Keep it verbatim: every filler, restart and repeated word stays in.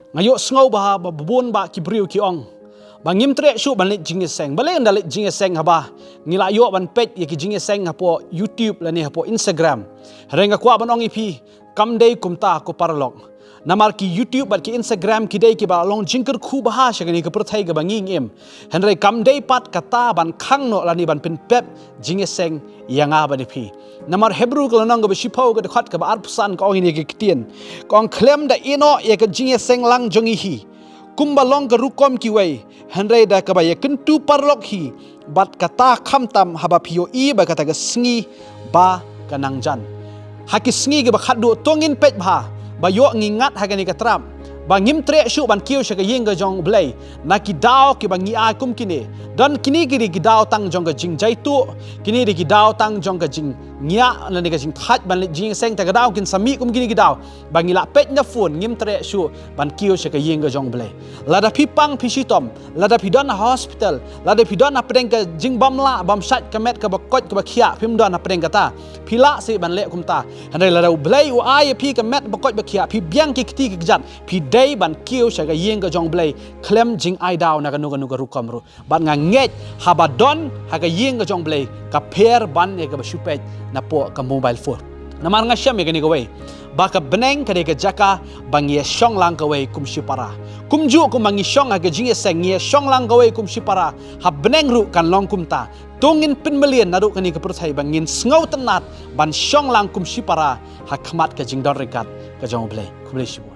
Nga ïohsngew ba ha ba bun ba ki briew ki ong ba ngim treh shuh ban leit jingïaseng. Balei ynda leit jingïaseng haba ngi la ïoh ban peit ïa ki jingïaseng hapoh YouTube lane hapoh Instagram. Hynrei nga kwah ban ong ïa phi, kam dei kumta ko paralok. Namar ki YouTube bad ki Instagram ki dei kiba long jingkyrkhu bha sha kane ka pyrthei kaba ngi im. Hynrei kam dei pat kata ban khang noh lane ban pynpep jingïaseng ïa nga bad ïa phi. Namar Hebru ka lynnong kaba shiphew ka dkhot kaba arphew san ka ong ïa kane ka ktien. Ka ong khlem da ïehnoh ïa ka jingïaseng lang jong ngi hi kumba long ka rukom kiwei, hynrei da kaba ïakyntu paralok hi bad kata khamtam haba phi ïohi ba kata ka sngi ba ka nang jan. Ha ki sngi kiba khatduh to ngin peit bha ba ïoh ngi ngat ha kane ka trap ba ngim treh shuh ban kiew sha ka ïing ka jong U Blei na ki daw kiba ngi ai kum kine. Don kine ki dei ki daw tang jong ka jingjaituh, kine dei ki daw tang jong ka jingngiah lane ka jingthait ban leit jingïaseng, ta ka daw kin sa mih kum kine ki daw ba ngi la peit na phone, ngim treh shuh ban kiew sha ka ïing ka jong U Blei. Lada phi pang phi shitom, lada phi don ha hospital, lada phi don hapdeng ka jingbymlah bymshait, ka met kaba koit kaba khiah, phim don hapdeng kata, phi lah seh ban leh kumta. Hynrei lada U Blei u ai ïa phi ka met ba koit ba khiah, phi biang ki kti ki kjat, phi dei ban kiew sha ka ïing ka jong U Blei khlem jingai daw na kano kano ka rukom ruh. Bad nga ngeit haba don ha ka ïing ka jong U Blei ka pher ban ïa kaba shu peit napoh ka mobile phone. Namar nga shem ïa kane kawei ba ka bneng ka dei ka jaka ba ngi ïashong lang kawei kum shipara. Kumjuh kumba ngi shong ha ka jingïaseng ngi ïashong lang kawei kum shipara, ha bneng ruh kan long kumta. To ngin pynmlien naduh kane ka pyrthei ba ngin sngewtynnat ban shong lang kum shipara ha khmat ka jingdon ryngkat ka jong U Blei. Khublei shibun.